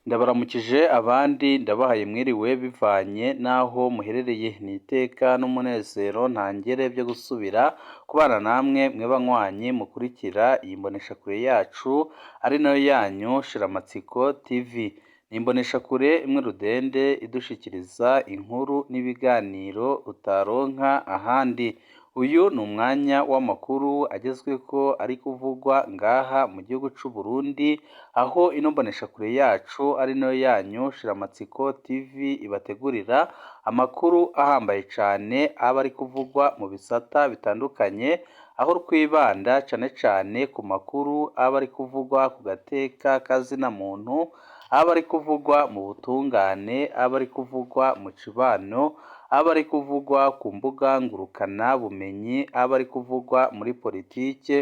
Ndabaramukije abandi ndabahaye mwiriwe bivanye n'aho muherereye. Ni iteka n'umunezero ntangere byo gusubira kubana namwe mwe banywanyi mukurikira iyi mboneshakure yacu ari nayo yanyu Shiramatsiko TV. Ni imboneshakure imwe rudende idushikiriza inkuru n'ibiganiro utaronka ahandi. Uyu ni umwanya w'amakuru agezweko ari kuvugwa ngaha mu gihugu c'u Burundi, aho ino mboneshakure yacu ari nayo yanyu Shiramatsiko TV ibategurira amakuru ahambaye cane aba ari kuvugwa mu bisata bitandukanye, aho twibanda cane cane ku makuru aba ari kuvugwa ku gateka kazina muntu, aba ari kuvugwa mu butungane, aba ari kuvugwa mu cibano, aba ari kuvugwa ku mbuga ngurukana bumenyi, aba ari kuvugwa muri politike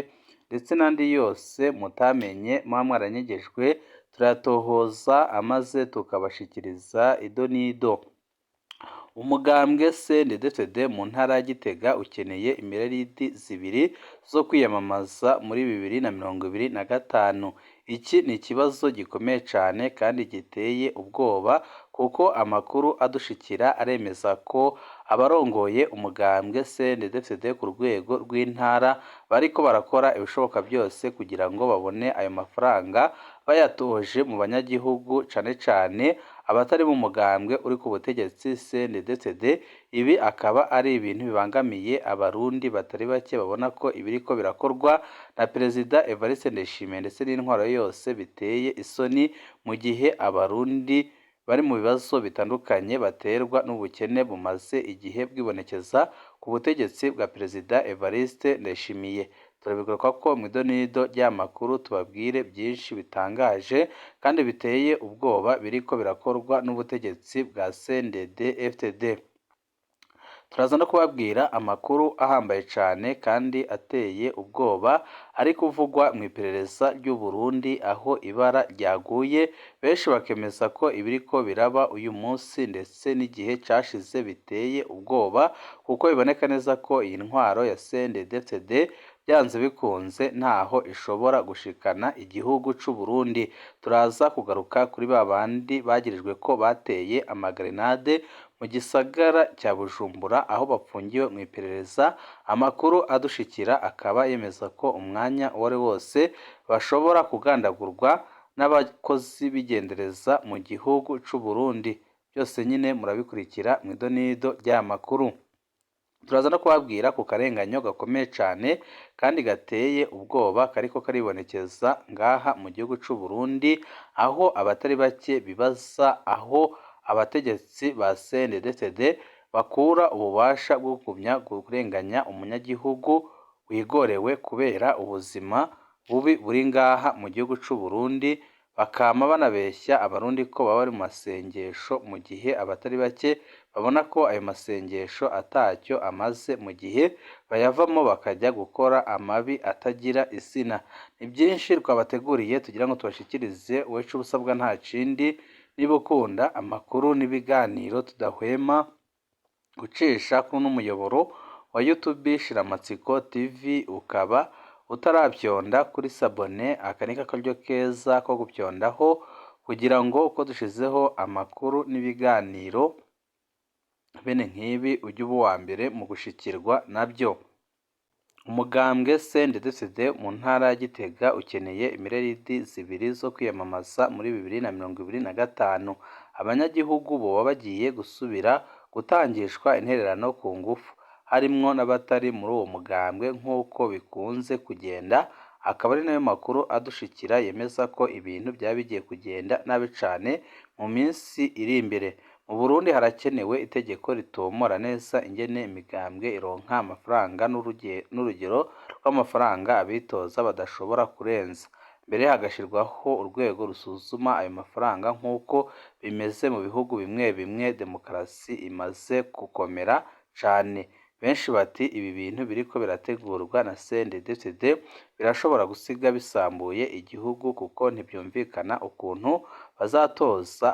ndetse n'andi yose mutamenye muba mwaranyegejwe, turayatohoza amaze tukabashikiriza ido n'ido. Umugambwe CNDD-FDD mu ntara ya Gitega ukeneye imireridi zibiri zo kwiyamamaza muri 2025. Iki ni ikibazo gikomeye cane kandi giteye ubwoba kuko amakuru adushikira aremeza ko abarongoye umugambwe CNDD-FDD ku rwego rw'intara bariko barakora ibishoboka byose kugira ngo babone ayo mafaranga bayatoje mu banyagihugu cane cane abatari mu mugambwe uri ku butegetsi CNDD-FDD. Ibi akaba ari ibintu bibangamiye abarundi batari bake babona ko ibiriko birakorwa na Perezida Evariste Ndayishimiye ndetse n'intwaro yose biteye isoni, mu gihe abarundi bari mu bibazo bitandukanye baterwa n'ubukene bumaze igihe bwibonekeza ku butegetsi bwa Perezida Evariste Ndayishimiye. Turabigaruka ko mu idonido ry'amakuru tubabwire byinshi bitangaje kandi biteye ubwoba biriko birakorwa n'ubutegetsi bwa CNDD-FDD. Turaza no kubabwira amakuru ahambaye cane kandi ateye ubwoba ari kuvugwa mu iperereza ry'u Burundi, aho ibara ryaguye benshi bakemeza ko ibiriko biraba uyu munsi ndetse n'igihe cashize biteye ubwoba, kuko biboneka neza ko iyi ntwaro ya CNDD-FDD byanze bikunze ntaho ishobora gushikana igihugu c'u Burundi. Turaza kugaruka kuri ba bandi bagirijwe ko bateye amagrenade mu gisagara cya Bujumbura, aho bapfungiwe mu iperereza. Amakuru adushikira akaba yemeza ko umwanya uwo ari wose bashobora kugandagurwa n'abakozi b'igendereza mu gihugu c'u Burundi. Byose nyine murabikurikira mu idonido ry'aya makuru. Turaza no kubabwira ku karenganyo gakomeye cane kandi gateye ubwoba kariko karibonekeza ngaha mu gihugu c'u Burundi, aho abatari bake bibaza aho abategetsi ba CNDD-FDD bakura ububasha bwo kugumya kurenganya umunyagihugu wigorewe kubera ubuzima bubi buri ngaha mu gihugu c'u Burundi, bakama banabeshya abarundi ko baba bari mu masengesho, mu gihe abatari bake babona ko ayo masengesho atacyo amaze, mu gihe bayavamo bakajya gukora amabi atagira izina. Ni byinshi twabateguriye tugira ngo tubashikirize. Wecu ubusabwa nta kindi, niba ukunda amakuru n'ibiganiro tudahwema gucisha kuri uno muyoboro wa YouTube Shiramatsiko TV, ukaba utarabyonda kuri s'abonner, aka ni akaryo keza ko gupyondaho kugira ngo uko dushizeho amakuru n'ibiganiro bene nk'ibi ujye uba uwa mbere mu gushikirwa nabyo. Umugambwe CNDD-FDD mu ntara ya Gitega ukeneye imireridi zibiri zo kwiyamamaza muri 2025. Abanyagihugu boba bagiye gusubira gutangishwa intererano ku ngufu, harimwo n'abatari muri uwo mugambwe nk'uko bikunze kugenda, akaba ari nayo makuru adushikira yemeza ko ibintu byaba bigiye kugenda nabi cane mu minsi iri imbere. Mu Burundi harakenewe itegeko ritomora neza ingene imigambwe ironka amafaranga n'urugero rw'amafaranga abitoza badashobora kurenza, mbere hagashirwaho urwego rusuzuma ayo mafaranga nk'uko bimeze mu bihugu bimwe bimwe demokarasi imaze gukomera cane. Benshi bati ibi bintu biriko birategurwa na CNDD-FDD birashobora gusiga bisambuye igihugu, kuko ntivyumvikana ukuntu bazatoza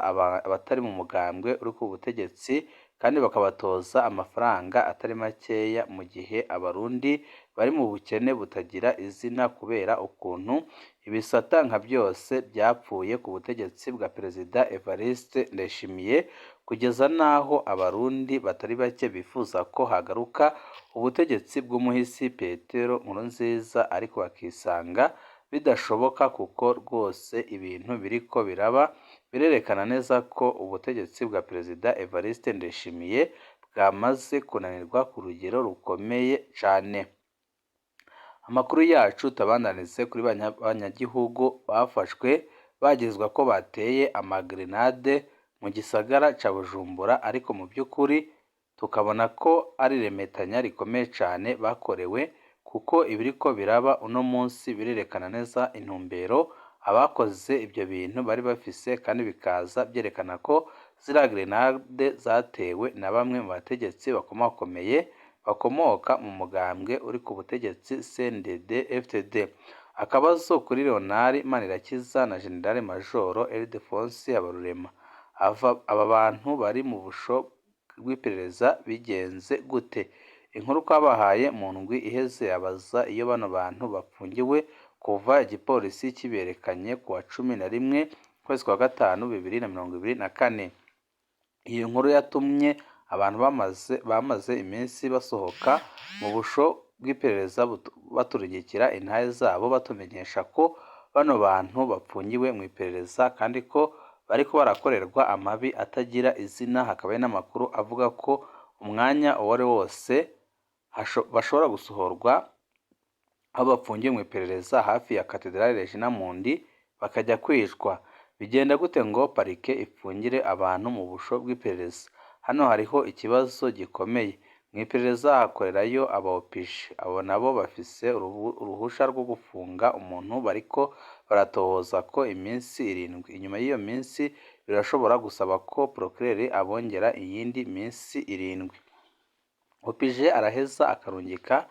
abatari mu mugambwe uri ku butegetsi. kandi bakabatoza amafaranga atari makeya mu gihe abarundi bari mu bukene butagira izina kubera ukuntu ibisata nka byose byapfuye ku butegetsi bwa Perezida Evariste Ndayishimiye, kugeza n'aho abarundi batari bake bifuza ko hagaruka ubutegetsi bw'umuhisi Petero Nkurunziza, ariko bakisanga bidashoboka kuko rwose ibintu biriko biraba birerekana neza ko ubutegetsi bwa Perezida Evariste Ndayishimiye bwamaze kunanirwa ku rugero rukomeye cane. Amakuru yacu tubandanirize kuri banyagihugu bafashwe bagirizwa ko bateye amagrenade mu gisagara ca Bujumbura, ariko mu by'ukuri tukabona ko ari iremetanya rikomeye cane bakorewe, kuko ibiriko biraba uno munsi birerekana neza intumbero abakoze ibyo bintu bari bafise, kandi bikaza byerekana ko ziriya grenade zatewe na bamwe mu bategetsi bakomakomeye bakomoka mu mugambwe uri ku butegetsi CNDD FDD. Akabazo kuri Leonard Manirakiza na General Major Ildephonse Habarurema: aba bantu bari mu busho bw'iperereza bigenze gute? Inkuru twabahaye mu ndwi iheze yabaza iyo bano bantu bafungiwe kuva igipolisi kiberekanye kuwa 11 ukwezi kwa gatanu 2024. Iyi nkuru yatumye abantu bamaze iminsi basohoka mu busho bw'iperereza baturungikira intahe zabo batumenyesha ko bano bantu bapfungiwe mu iperereza kandi ko bariko barakorerwa amabi atagira izina. Hakaba hari n'amakuru avuga ko umwanya uwo ari wose bashobora gusohorwa aho bapfungiwe mu iperereza hafi ya Katedrale Regina Mundi bakajya kwicwa. Bigenda gute ngo parike ipfungire abantu mu busho bw'iperereza? Hano hariho ikibazo gikomeye. Mu iperereza hakorerayo aba OPG, abo nabo bafise uruhusha rwo gufunga umuntu bariko baratohoza ko iminsi 7. Inyuma y'iyo minsi birashobora gusaba ko procureur abongera iyindi minsi 7. OPG araheza akarungika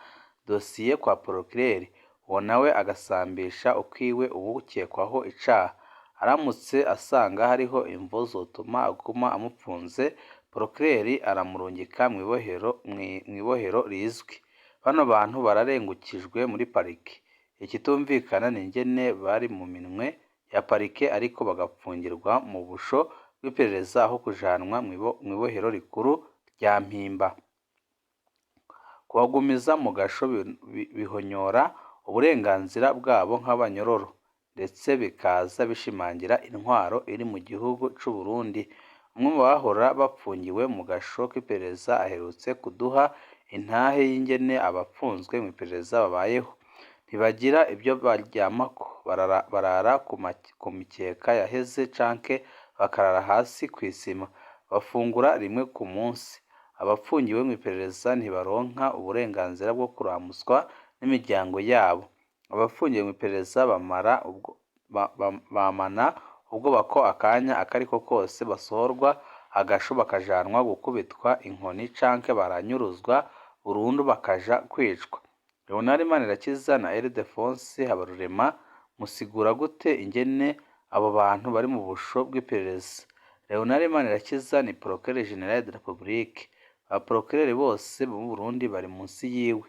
dosiye kwa procureur, uwo nawe agasambisha ukwiwe uwukekwaho icaha. Aramutse asanga hariho imvo zotuma aguma amupfunze, procureur aramurungika mw'ibohero rizwi. Bano bantu bararengukijwe muri parike. Ikitumvikana ni ingene bari mu minwe ya parike ariko bagapfungirwa mu busho bw'iperereza aho kujanwa mw'ibohero rikuru rya Mpimba. Kubagumiza mu gasho bihonyora uburenganzira bwabo nk'abanyororo, ndetse bikaza bishimangira intwaro iri mu gihugu c'u Burundi. Umwe mu bahora bapfungiwe mu gasho k'iperereza aherutse kuduha intahe y'ingene abapfunzwe mw'iperereza babayeho. Ntibagira ibyo baryamako, barara ku mikeka yaheze canke bakarara hasi kw'isima. Bafungura rimwe ku munsi. Abapfungiwe mw'iperereza ntibaronka uburenganzira bwo kuramutswa n'imiryango yabo. Abapfungiwe mw'iperereza bamana ubwoba ko akanya akariko kose basohorwa agasho bakajanwa gukubitwa inkoni canke baranyuruzwa burundu bakaja kwicwa. Leonard Manirakiza na Ildephonse Habarurema musigura gute ingene abo bantu bari mu busho bw'iperereza? Leonard Manirakiza ni procureur général de la République. Ba procureur bose mu Burundi bari munsi yiwe.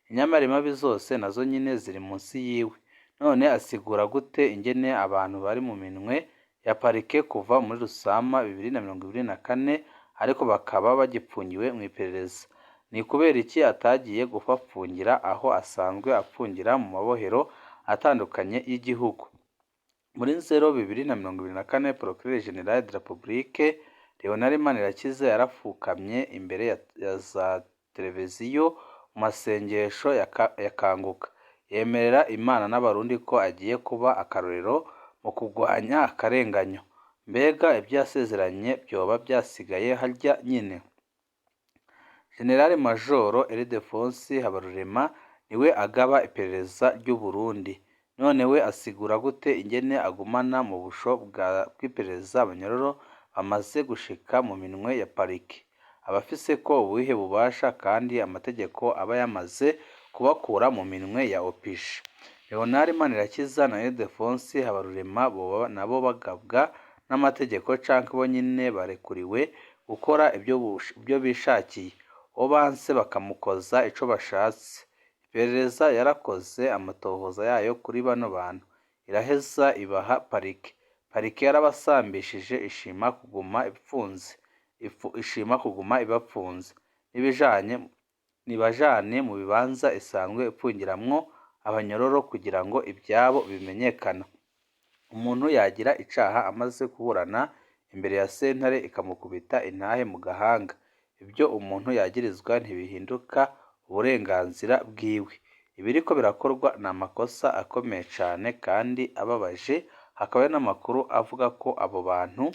Inyamiramabi zose nazo nyene ziri munsi yiwe. None asigura gute ingene abantu bari mu minwe ya parike kuva muri Rusama 2024 ariko bakaba bagipfungiwe mw'iperereza? Ni kubera iki atagiye kubapfungira aho asanzwe apfungira mu mabohero atandukanye y'igihugu? Muri Nzero 2024 procureur général de la République Leonard Manirakiza yarafukamye imbere ya za televiziyo mu masengesho ya Kanguka, yemerera Imana n'Abarundi ko agiye kuba akarorero mu kurwanya akarenganyo. Mbega ibyo yasezeranye vyoba vyasigaye harya nyene? General Major Ildephonse Habarurema niwe agaba iperereza ry'u Burundi. None we asigura gute ingene agumana mu busho bw'iperereza abanyororo bamaze gushika mu minwe ya parike? Abafiseko ubuhe bubasha kandi amategeko aba yamaze kubakura mu minwe ya OPG? Leonard Manirakiza na Ildephonse Habarurema boba nabo bagabwa n'amategeko canke bo nyene barekuriwe gukora ibyo bishakiye, uwo banse bakamukoza ico bashatse. Iperereza yarakoze amatohoza yayo kuri bano bantu, iraheza ibaha parike. Parike yarabasambishije ishima kuguma ipfunze, ishima kuguma ibapfunze. N'ibijanye nibajane mu bibanza isanzwe ipfungiramwo abanyororo kugira ngo ivyabo bimenyekana. Umuntu yagira icaha amaze kuburana imbere ya sentare ikamukubita intahe mu gahanga. Ibyo umuntu yagirizwa ntibihinduka uburenganzira bwiwe. Ibiriko birakorwa ni amakosa akomeye cane kandi ababaje, hakaba hari n'amakuru avuga ko abo bantu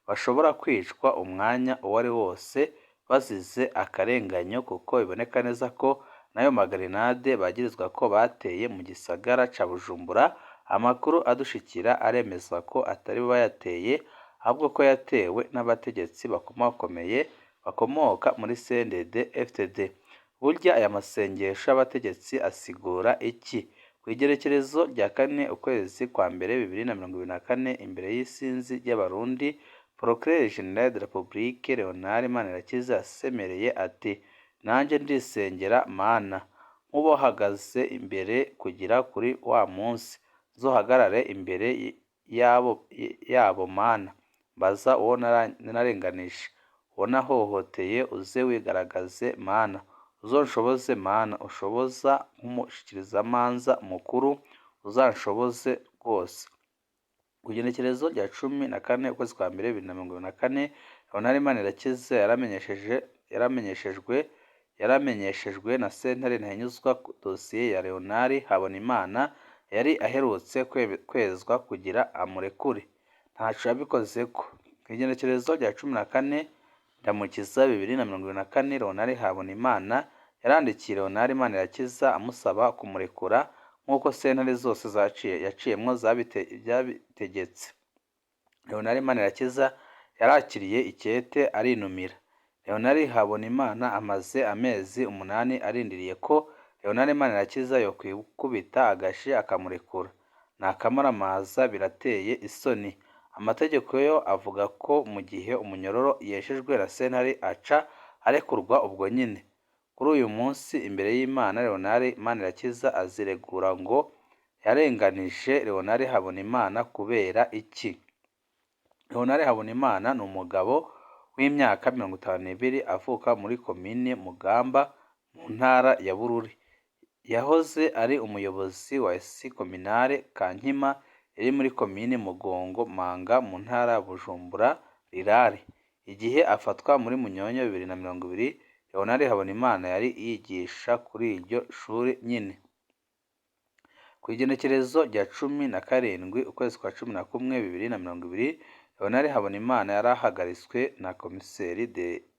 bashobora kwicwa umwanya uwari wose bazize akarenganyo, kuko biboneka neza ko n'ayo magarenade bagirizwa ko bateye mu gisagara ca Bujumbura, amakuru adushikira aremeza ko atari bo bayateye, ahubwo ko yatewe n'abategetsi bakomakomeye bakomoka muri CNDD FDD. Burya aya masengesho y'abategetsi asigura iki? Kw'igerekerezo rya 4 ukwezi kwa mbere 2024, imbere y'isinzi ry'Abarundi, Procureur General de la République Leonard Manirakiza yasemereye ati: "Nanje ndisengera Mana, nk'ubohagaze imbere kugira kuri wa munsi, nzohagarare imbere yabo Mana, mbaza uwo narenganije, uwo nahohoteye, uze wigaragaze Mana, uzonshoboze Mana, ushoboza nk'umushikirizamanza mukuru, uzanshoboze rwose." Kw'igenekerezo rya 14 ukwezi kwa mbere 2024, Leonard Manirakiza yaramenyeshejwe na sentare ntahinyuzwa dosiye ya Leonard Habonimana yari aherutse kwezwa kugira amurekure. Ntaco yabikozeko. Kw'igenekerezo rya 14 Ndamukiza 2024, Leonard Habonimana yarandikiye Leonard Manirakiza amusaba kumurekura nk'uko sentare zose yaciyemwo zabitegetse. Leonard Manirakiza yarakiriye ikete arinumira. Leonard Habonimana amaze amezi 8 arindiriye ko Leonard Manirakiza yokwikubita agashi akamurekura. Ni akamaramaza, birateye isoni. Amategeko yo avuga ko mu gihe umunyororo yeshejwe na sentare aca arekurwa ubwo nyene. Kuri uyu munsi imbere y'Imana, Leonard Manirakiza aziregura ngo yarenganije Leonard Habonimana kubera iki? Leonard Habonimana ni umugabo w'imyaka 52, avuka muri komine Mugamba mu ntara ya Bururi. Yahoze ari umuyobozi wa SC Communale Kankima iri muri komine Mugongo Manga mu ntara ya Bujumbura Rirare. Igihe afatwa muri Munyonyo 2020, Leonard Habonimana yari yigisha kuri iryo shuri nyene. Kw'igenekerezo rya 17 ukwezi kwa 11 2020, Leonard Habonimana yarahagaritswe na komiseri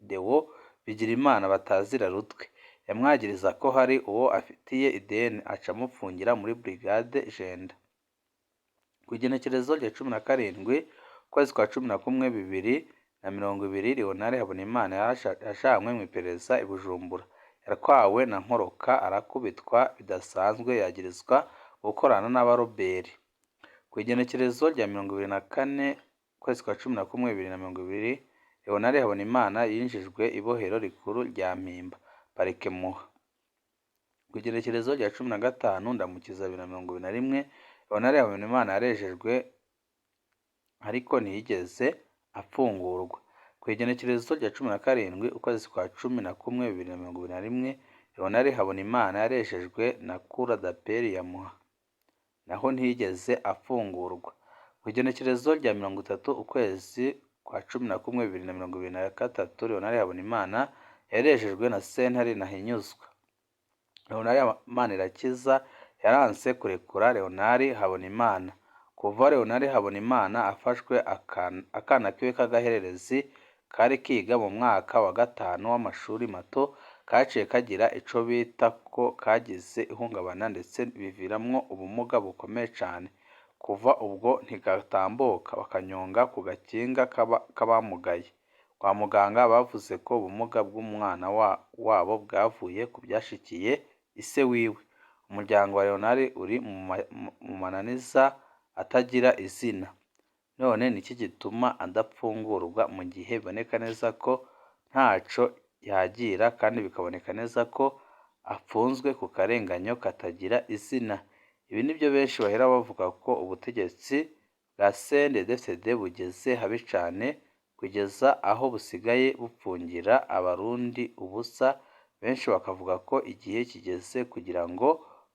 Deo Bigirimana batazira Rutwe. Yamwagiriza ko hari uwo afitiye ideni, aca amupfungira muri Brigade Jenda. Kw'igenekerezo rya 17 ukwezi kwa 11 2020, Leonard Habonimana yajanywe mw'iperereza i Bujumbura. Yatwawe na Nkoroka arakubitwa bidasanzwe, yagirizwa gukorana n'abaroberi. Kw'igenekerezo rya 24 ukwezi kwa 11 2020, Leonard Habonimana yinjijwe ibohero rikuru rya Mpimba, Parike Muha. Kw'igenekerezo rya 15 Ndamukiza 2021, Leonard Habonimana yarejejwe ariko ntiyigeze afungurwa. Kw'igenekerezo rya 17 ukwezi kwa 11 2021, Leonard Habonimana yarejejwe na Cour d'appel ya Muha, naho ntiyigeze afungurwa. Kw'igenekerezo rya 30 ukwezi kwa 11 2023, Leonard Habonimana yarejejwe na sentare ntahinyuzwa. Leonard Manirakiza yaranse kurekura Leonard Habonimana. Kuva Leonard Habonimana afashwe, akana kiwe k'agahererezi kari kiga mu mwaka wa gatanu w'amashuri mato kaciye kagira ico bita ko kagize ihungabana ndetse biviramwo ubumuga bukomeye cane. Kuva ubwo ntigatambuka, bakanyonga ku gakinga k'abamugaye. Kwa muganga bavuze ko ubumuga bw'umwana wabo bwavuye ku vyashikiye ise wiwe. Umuryango wa Leonard uri mu mananiza atagira izina. None niki gituma adapfungurwa mu gihe biboneka neza ko ntaco yagira kandi bikaboneka neza ko apfunzwe ku karenganyo katagira izina? Ibi nibyo benshi bahera bavuga ko ubutegetsi bwa CNDD-FDD bugeze habi cane, kugeza aho busigaye bupfungira abarundi ubusa, benshi bakavuga ko igihe kigeze kugira ngo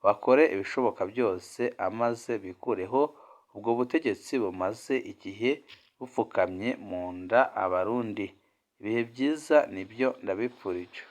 bakore ibishoboka byose amaze bikureho ubwo butegetsi bumaze igihe bupfukamye mu nda abarundi. Ibihe byiza nibyo ndabipfurije.